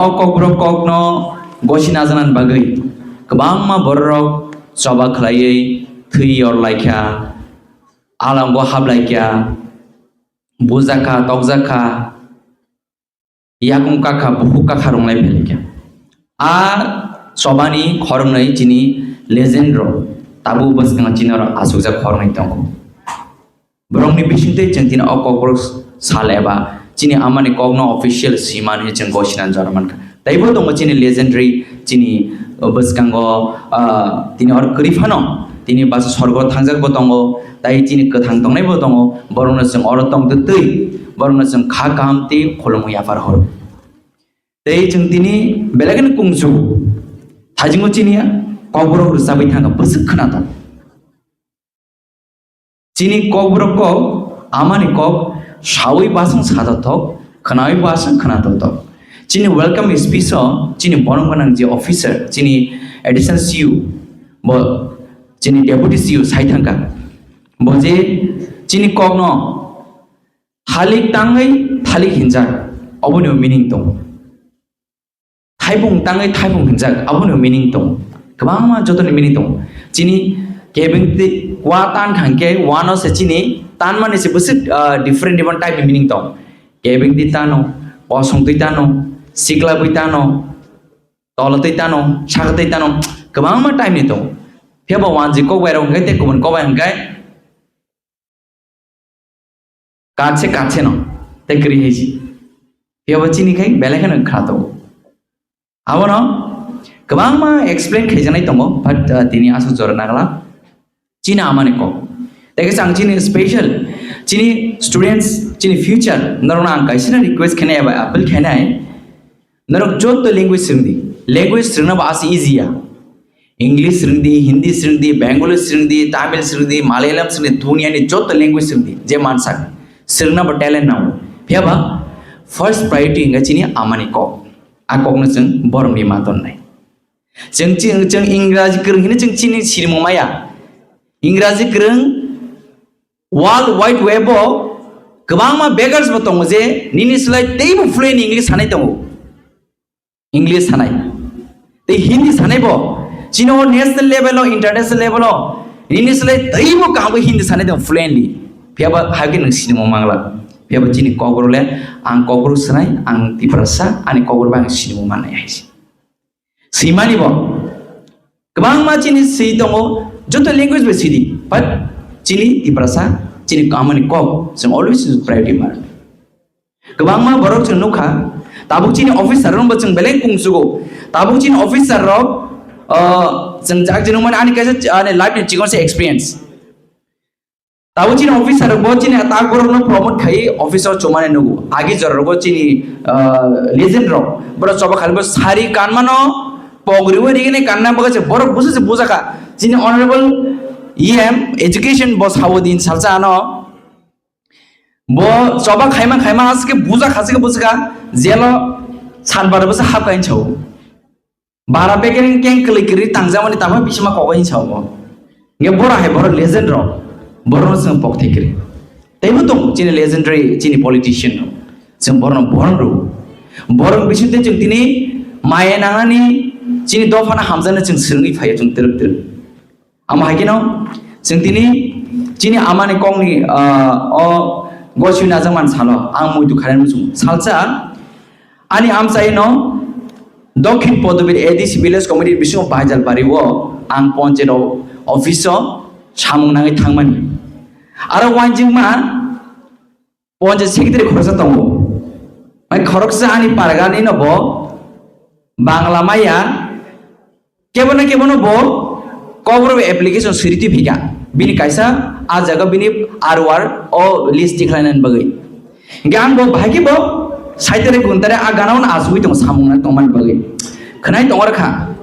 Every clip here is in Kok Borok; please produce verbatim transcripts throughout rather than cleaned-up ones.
O kokborok kokno gosi najaknani bagwi kwbangma bororok choba khlaiwi thwi yorlaikha, alango haplaikha, bujakha, tokjakha, yakung kakha, bukhuk kakha rwnglai phaikha. A chobani khoroknwi chini legend rok tabuk bwskango chini oro achukjak khoroknwi tongo. Borokni bisingtwi chwng tini o kokborok sal eba chini amani kokno official swimani chwng gosina jora mankha. Teibo tongo chini legendary chini bwskango, ah, tini oro kwrwi phano tini basa sorgo thangjak bo tongo, tai chini kwthang tongnai bo tongo, borokno chwng oro tong twtwi borokno chwng kha kaham tei khulumwi yaphar horo. Tei chwng tini belai kheno kungsu thajingo chini kokborok rwchabwi thangkha bwswk khwnathok. Chini kokborok kok, amani kok, sawi baswng sajathok, khwnawi baswng khwnathok. Chini welcome speech o chini borom gwnang je officer, chini additional C U, bo chini deputy C U sai thangkha. Bo je chini kokno thalik tangwi thalik hinjak, oboni meaning tongo. Thaibung tangwi thaibung hinjak, aboni meaning tongo. Kwbangma jotoni meaning tongo. Chini kebeng twi wa tan kha hwnkhe, wa no se chini tanmani se bwswk, ah, different different type ni meaning tongo. Kebeng twi tano, kosong twi tano, sikla bwi tano, tolo twi tano, saka twi tano, kwbangma type ni tongo. Phiya bo wanjwi kok bai rok hwnkhe tei kubun kok bai hwnkhe Kache kache no, tei kwrwi hai si. Phiya bo chini khai belai kheno kha tongo. Abono kwbangma explain khaijaknai tongo, but, uh, tini aswk jora nagla. Chini amani kok. Tei kaisa ang chini special, chini students, chini future, norokno ang kaisa request khainai eba appeal khainai. Norok joto language swrwngdi. Language swrwngna bo aswk easy ya. English swrwngdi, Hindi swrwngdi, Bengali swrwngdi, Tamil swrwngdi, Malayalam swrwngdi, duniani joto language swrwngdi, je mansak. Swrwngna bo talent nango. Phiya ba first priority wngkha chini amani kok. A kokno chwng borokni ma tonnai. Chwng, chwng, chwng Ingraji kwrwng hino chwng chini sirimung maya. Ingraji kwrwng World Wide Web o kwbangma beggars bo tongo je nini slai teibo fluent English sanai tongo. English sanai. Tei Hindi sanai bo. Chini o national level o, international level o nini slai teibo kaham khe Hindi sanai tongo fluently. Phiya ba hai khe nwng sinimo mangla. Phiya ba chini kokborok le ang kokborok sanai, ang Tiprasa, ani kokborok bai ang sinimo mannai hai se. Swimani bo kwbangma chini swi tongo, joto language bai sidi, but chini Tiprasa, chini kamani kok, chwng always priority mar. Kwbangma borok chwng nukha, tabuk chini officer rok bo chwng belai kungsugo, tabuk chini officer rok, uh, chwng jak jwnung mani ani kaisa, ani life ni chikon se experience. Tabuk chini officer rok bo chini tak borok no promote khai office o chumani nugo. Agi jora rogo chini, ah, legend rok. Borok choba khali bo sari kanmano pogri o rigini kanna bagwi se borok busa se bujaka. Chini honorable E M education bo sawo din salsa ano. Bo choba khaima khaima haske buja khasike bujaka jelo sanbar bo se hapkain chao. Bara bekereng keng kwlwi kwrwi tangjakmani tamo bisima kogo hinwi sao bo. Nge bora hai borok legend rok. Borok no chwng pok thai kwrwi. Teibo tong chini legendary chini politician rok. Chwng borok no borom rw. Borok bising tei chwng tini maya nangnani chini dopha no hamjaknai chwng swrwngwi phaio chwng twrwk twrwk. Amo hai kheno chwng tini chini amani kokni, ah, o goswi najakmani salo ang muitu khainani muchungo. Salsa ani amchaino Dokhin Podobir A D C Village Committee bisingo Baijalbari o ang ponchayat o office o samung nangwi thangmani. Aro uansukma Ponchayat secretary khoroksa tongo. Mai khoroksa ani pargani no bo Bangla maya, kebono kebono bo Kokborok application suri twi phika. Bini kaisa a jaga bini R O R o list tikhlainani bagwi. Hingke ang bo bahai khe bo saitare guntare a gana-o no achugwi tongo, samung nang tongmani bagwi. Khwnai tongo rwkha.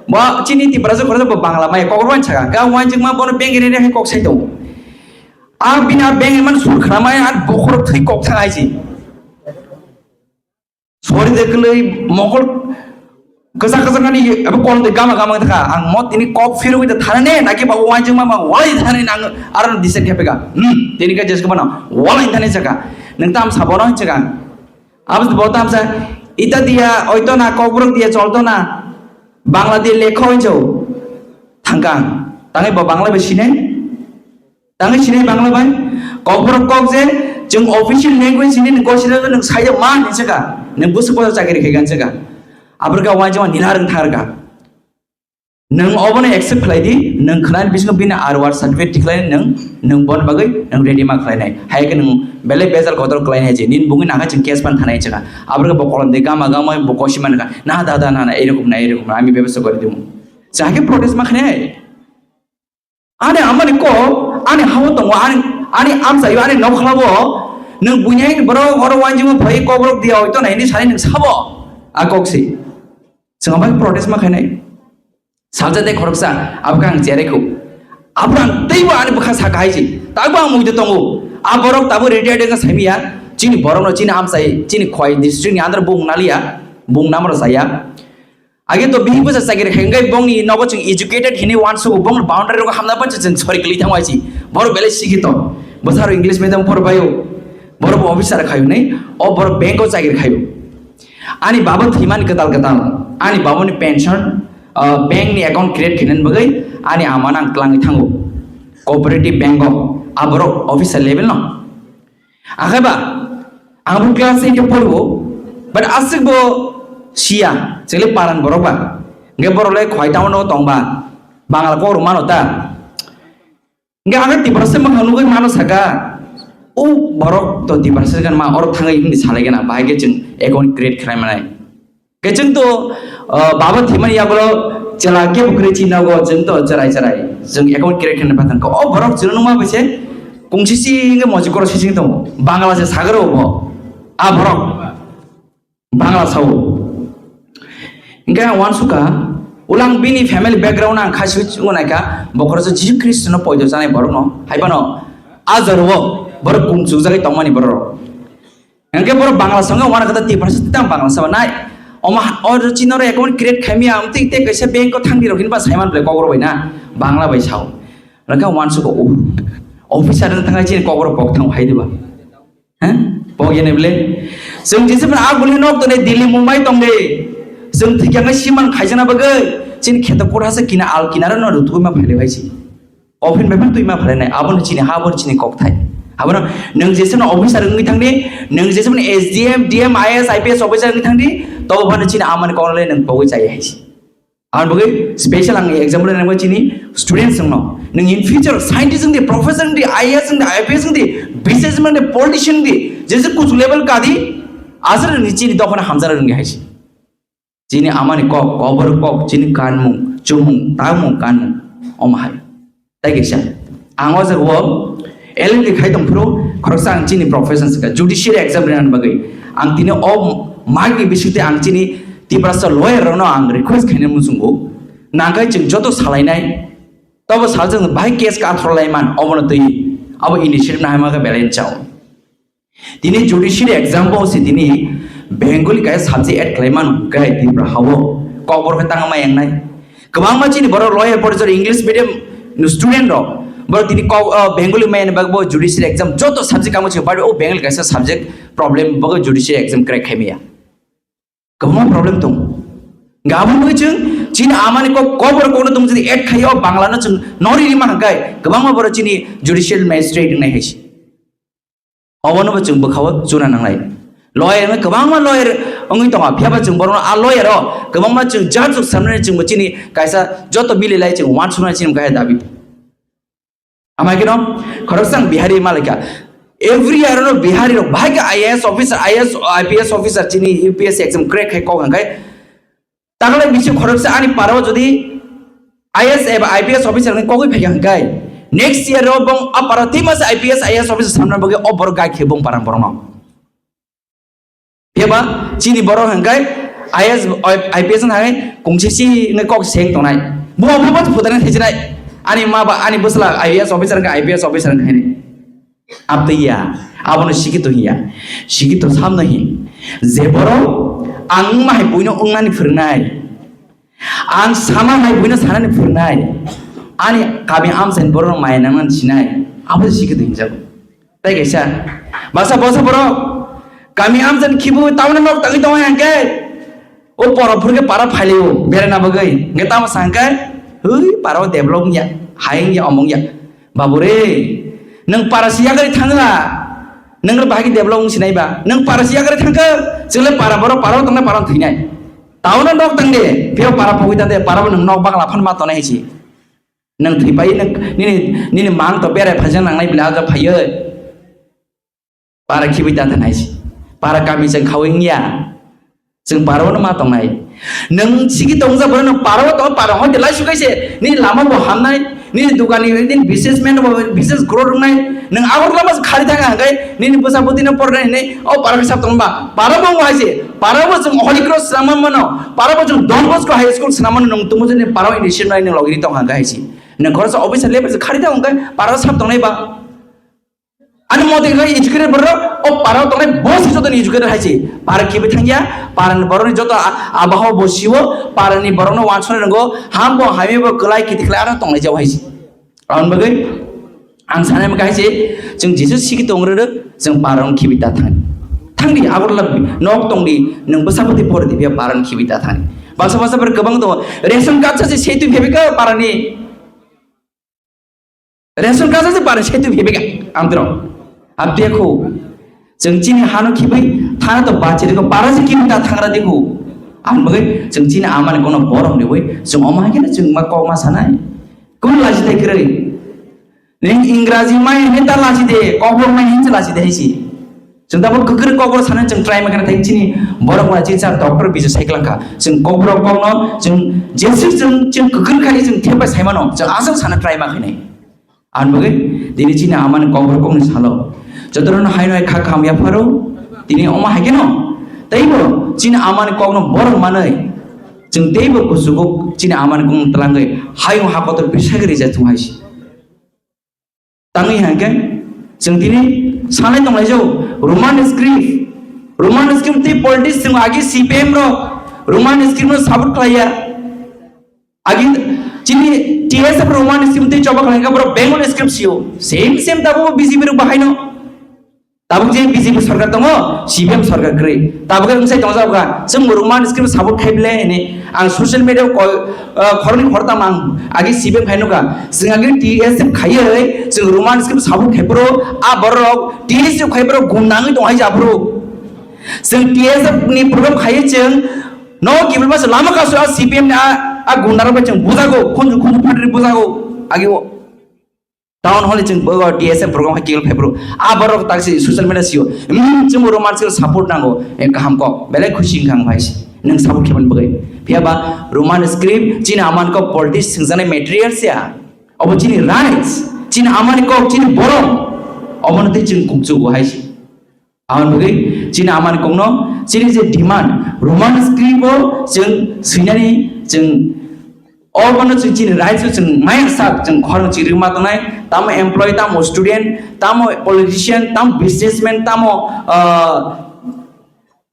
Bo chini Tiprasa khoroksa bo Bangla maya Kokborok bai saka. Ga uansukma bono bengre re hai kok sai tongo. A bini a beng iman sur khwnamai ar bokhorok thwi kok thang aisi. Sori de kwlwi mokol kwchak kwchak nani abo kol de gama gama thaka. Ang mo tini kok phirwi de thana ne naki ba uansukma ma walai thani nang aro dise kepeka. Hmm, tini ka jesko bana walai thani saka. Nang tam sabono saka. Abis bo tam sa Ita diya oito na, kokborok diya cholto na, Bangla diya lekho hinjo thangkang. Tangwi bo Bangla bai sinai? Tangwi sinai Bangla bai? Kokborok kok je chwng official language hinwi nwng gosina nwng saida ma hinwi swka. Nwng bwswk bwswk chakiri khai gan swka. Abrwkha wainjama nila rwng tharka. Nwng obono accept khlai di, nwng khwnani bisingo bini R O R certificate tikhlai nwng, nwng bon bagwi nwng ready ma khlainai. Hai khe nwng belai bejal kotor khlainai je, nini bungwi nangkha chwng case phan thanai chwkha. Abrwkha bo kolom de gama gama bo kosi mankha, "Na dada na na, erokom na, erokom na, ami bebostha gori dimu." Chakhe protest ma khnai. Ani amani kok, ani hawa tongo, ani, ani amchaio, ani nokhlabo, nwng buini borok oro wainjimo phai kokborok diya oito na hini sani nwng sabo. A kok si. Chwng bai protest ma khainai. Salsa tei khoroksa, abo khe ang cherai kho. Abo ang teibo ani bwkha saka hai se. Tabuk ang muido tongo. A borok tabuk retired wngkha saimiya. Chini borokno chini amchai, chini Khowai district ni under bung naliya, bung namro saya. Age to bihik bwsa chakiri khai wngkha bongni nogo chwng educated hinwi uansugo, bongni boundary rogo hamna panse chwng sori kwlwi thango hai se. Borok belai sikito. Bwsaro English medium porbaio. Borok bo officer khayo nei. O borok bank o chakiri khayo. Ani baba thwimani kwtal kwtal, ani babani pension, ah, bank ni account create khainani bagwi ani ama nang twlangwi thango. Cooperative bank o, aborok officer level no. Akhai ba, ang bo class eight o poribo, but aswk bo siya, chwngli paran borok ba. Hwnkhe borok le khwai town o tong ba, Bangla kok rw mano ta. Hingke ang Tiprasa mwkhang nugui mano saka, o borok to Tiprasa gan ma oro thangwi himni salai gana, bahai ke chwng account create khlai manai. Ke chwng to, ah, baba thimani yagulo chela ke bukre china go chwng to cherai cherai. Chwng account create khlai patang ko, o borok chwng nungma bese kung sisi hingke moji koro sisi tongo. Bangla se sagaro bo. A borok. Bangla sao. Hingke ang uansukha, ulang bini family background ang khaisui chukmanaikha, bokhoroksa Jisu Khristono poito chanai borokno, haibano a jorao borok kung chukjagwi tongmani borok. Hingke borok Bangla songkha, uanakha Tiprasa tang Bangla saba nai. Oma ha-, o chini oro account create khaimya, amtwi tei kaisa bank o thangdi rok hinba saiman ble kokborok bai na, Bangla bai sao. Rwkha uansukha, o officer wng thangkha chini kokborok pok thango hai diba. Hah? Pok yani bole. Chwng jesa phano a guli nok tongnai Delhi, Mumbai tongnai. Chwng thikya ngai siman khaijana bagwi. Chini kheto kura sa kina al kinara no rutugwi ma phaile bai si. Ofin bai phano twi ma phaile nai. Aboni chini ha, aboni chini kok thai. Abono nwng jesa phano officer wngwi thangdi, nwng jesa phano S D M, D M, I A S, I P S officer wngwi thangdi, tobo phano chini amani kok le nwng pogwi chai hai si. Ang bagwi special ang example nang chini students no. Nang in future scientist wngdi, professor wngdi, I A S wngdi, I P S wngdi, businessman wngdi, politician wngdi, jese kuchu level kadi, asar ni chini dokhana hamjara wngdi haisi. Chini amani kok, kobor kok, chini kanmung, chumung, tamung, kanmung, om hai. Tai kaisa, ang o jaga o L L B khai tong phuru khoroksa ang chini profession sikha, judiciary exam rina bagwi. Ang tini o mic ni bisingtwi ang chini Tiprasa lawyer rokno ang request khaina muchungo. Nangkhai chwng joto salainai, tobo saljak bahai case kathor lai man, obono twi abo initiative nahai ma khe belai chao. Tini judiciary exam bo se tini Bengali kaisa subject add khlai mano, hwnkhe Tripura hao kokborok khe tangma yang nai. Kwbangma chini borok lawyer, professor, English medium student rok, borok tini kok, ah, Bengali maya ni bagwi bo judiciary exam joto subject kamo chini bar o Bengali kaisa subject problem bagwi judiciary exam crack khai maya. Kwbangma problem tong. Gabon bagwi chwng chini amani kok kokborok kokno tong jodi add khai o Bangla no chwng nori rima hwnkhe kwbangma borok chini judicial magistrate wngnai hai se. Obono bo chwng bwkhao chuna nangnai. Lawyer wngwi kwbangma lawyer wngwi tongo, phiya ba chwng borokno a lawyer o kwbangma chwng judge rok samnani chwngbo chini kaisa joto mililai chwng uansuknani chini kaisa dabi. Amai kheno khoroksa ang Bihari malaikha. Every year no Bihari rok bahai khe I A S officer, I A S, I P S officer chini U P S C exam crack khai kok hwnkhe. Taklai bisi khoroksa ani parao jodi I A S eba I P S officer ni kogwi phaikha hwnkhe, next year o bong a parao tei masa I P S, I A S officer samna bagwi o borok gai khe bong parang borokno. Phiya ba chini borok hwnkhe I A S, I P S wngkha khe kungsi si wngkhe kok seng tongnai. Bo obo bo phutarni thaisinai. Ani ma ba ani bwsla I A S officer wngkha, I P S officer wngkha hini. Abtwi ya, abono sikito hiya. Sikito samno hin. Je borok ang wngma hai buino wngnani phwrwngnai. Ang sama hai buino sanani phwrwngnai. Ani kami amchaini borokno maya nangnani sinai. Abo sikito hinjago. Tai kaisa, basa basa borok, Kami amjan khibu tamno nok tangwi tongo hangke. O poro phurke para phailio berena bagwi. Hingke tamo sangke, "Hui, para o develop ya, hai ya, omong ya." Babu re, nang para si yagari thangla, nang bahagi develop wng sinai ba. Nang para si yagari thangke, chwle para boro para o tongnai para o thwinai. Town o nok tangde, phio para pogwi tangde, para bo nang nok bagla phan ma tonai si. Nang thwi pai nang nini, nini mang to berai phaijak nangnai bile aja phaiyo. Para khibi ta thanai si. Para kami chang khawi ya. Chang para no ma tongnai. Nang sigi tongja boro nang para o tong para hoi de lai sukai se. Nini lama bo hamnai, nini dukani, nini businessman bo business grow rungnai. Nang agor lama khari thang hangkai, nini bwsa bwtwi no pornai hinai, o para khe sap tong ba. Para bo hai se. Para bo chang Holy Cross swnam mano. Para bo chang Don Bosco High School swnam mano nang tumo jani para o ini sirnai nang logiri tong hangkai si. Nang khoroksa officer level se khari ta hwnkhe para sap tongnai ba. Ani mote khe educated borok o para tongnai bo se joto ni educated hai se. Para khibi thangya, para ni borok ni joto a-, abaho bo siwo, para ni borok no wansonai rwngo, ham bo hamya bo kwlai kiti khlai ano tongnai jao hai se. Aboni bagwi ang sanai maka hai se, chwng Jisu sigi tong rwrwk, chwng para no khibi ta thang. Thangdi agor lab nok tongdi, nwng bwsa bwtwi pore di biya para no khibi ta thang. Basa basa ber kwbang tongo, ration card sa se setu phebika para ni. Ration card se para setu phebega amtro. Abdia kho. Chwng chini hano khibai thana to bachi dikho para se kimi ta thangra dikho. Ang bagwi chwng chini amani kono borom ni bai chwng oma khe chwng ma kok ma sanai. Kun laji tai kwrwi. Ning Ingraji mai ne ta laji de, kokborok mai hin laji de hisi. Chwng tabuk kwkrwi kokborok sanani chwng try ma khe nathai chini borok bai chini sir Doctor Bijay sai kwlangkha. Chwng kokborok kokno chwng jeswk chwng, chwng kwkrwi khai chwng thep bai sai mano. Chwng aswk sana try ma khainai. Aboni bagwi tini chini amani kokborok kokni salo. Jotono haino hai kha kaham yapharo tini omo hai kheno. Teibo chini amani kokno borok manwi chwng teibo kuchugo chini amani kokno twlangwi hayung ha kotor bisagwi rijak thung hai si. Tangwi hangkhe chwng tini sanai tonglaijao Roman script, Roman script tei politics chwng agi C P M rok Roman script no support khlaiya. Agi chini T S F Roman script tei choba khlaikha borok Bengali script sio. Same same tabuk B J P rok bahaino. Tabuk je B J P sorkar tongo, C P M sorkar kwrwi. Tabuk wng sai tongjak kha, chwng Roman script support khai bile hini. Ang social media o koi, ah, khoroknwi khoroktham ang agi C P M khai nukha. Chwng agi T S F khaiwi, chwng Roman script support khai phuru, a borok T S F khai phuru gum nangwi tong hai ja phuru. Chwng T S F ni program khaiwi chwng no kibil mas lama kasu a C P M ni a, a gum narok bai chwng bujago, khunju khunju phatri bujago agi o. Town hall ni chwng bo D S F program hai kibil phai bro. A borok taksi social media sio. Hmm, chwng Roman script support nango. Eh, kaham kok. Belai khusi wngkha ang bai. Nwng support khe mani bagwi. Phiya ba Roman script chini aman kok politics swngjaknai material siya. Obo chini rights. Chini aman kok chini borok. Obo no tei chwng kukchugo hai si. Aboni bagwi chini amani kokno chini je demand, Roman script o chwng swinani chwng obono chwng chini rights o chwng maya sak chwng khorang chirima tongnai, tamo employee, tamo student, tamo politician, tamo businessman, tamo, ah,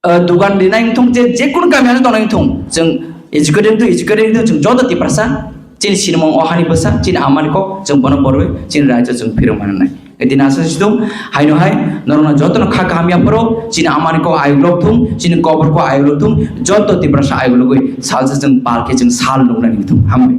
ah, dukan rinai wngthung, je, je kunu kami ano tongnai wngthung, chwng educated wngthung, educated wngthung, chwng joto Tiprasa. Chini sinimung o hani bwsa, chini amani kok, chwng bono borwi, chini raisa chwng phirok mananai. Tini aswk situng, haino hai, norokno jotono kha kaham yapharo, chini amani kok ayuklok thung, chini kobor kok ayuklok thung, joto Tiprasa ayuklogwi salsa chwng pal khe chwng sal nuknani thung. Hambai.